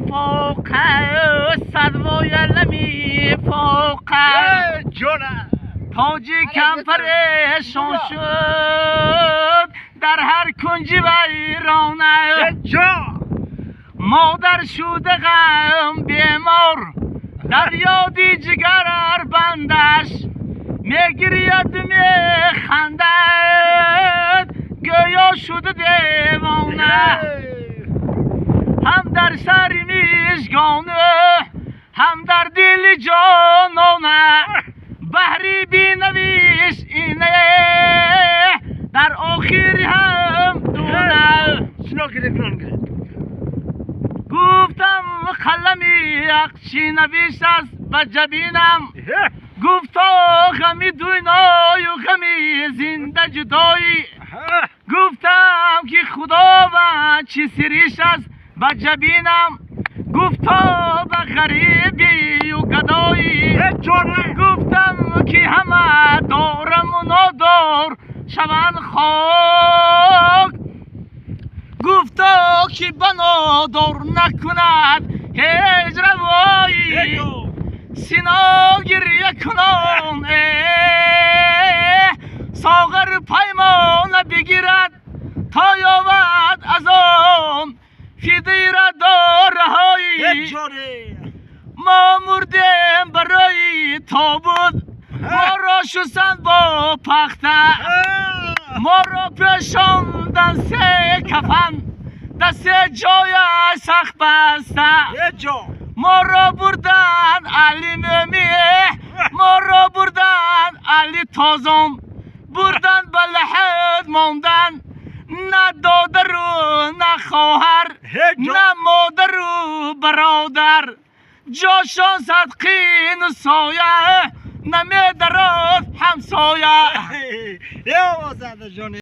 фоқа, сад воя намефоқа. Ҷона. Тоҷикам парешон шуд дар ҳар кунҷи вайрона. Ҷон. Модар шуда ғам бемор, дар ёди ҷигарар бандаш мегирияд, механдад, гӯё шуда девона. Ҳам дар сари мижгону, ҳам дар дили ҷонона, баҳри бинавиш ине дар охири ҳам дуна. Шино гирифт, гирифт. Гуфтам: қалами ҳақ чӣ навишт аст ба ҷабинам? Гуфто: ғами дунёю ғами зинда ҷудоӣ. Гуфтам, ки Худованд чӣ сириш аст ба ҷабинам? Гуфто: ба ғарибию гадоӣ. Ҷона. Гуфтам, ки ҳама дораму нодор шаванд хок. Гуфто, ки ба нодор накунад ҳеҷ равоӣ. Сино гиря кунон соғар паймона бигирад, то ёбад аз он фидира дораҳои. Мо мурдем барои тобут, моро шустанд бо пахта, моро пӯшондан се кафан, дар се ҷоя сахт баста. Моро бурдан али мӯми, моро бурдан али тозон, бурдан ба лаҳд мондан, на додару на хоҳар, на модару бародар, ҷошон садқину соя намедарод ҳамсоя. Озада ҷони.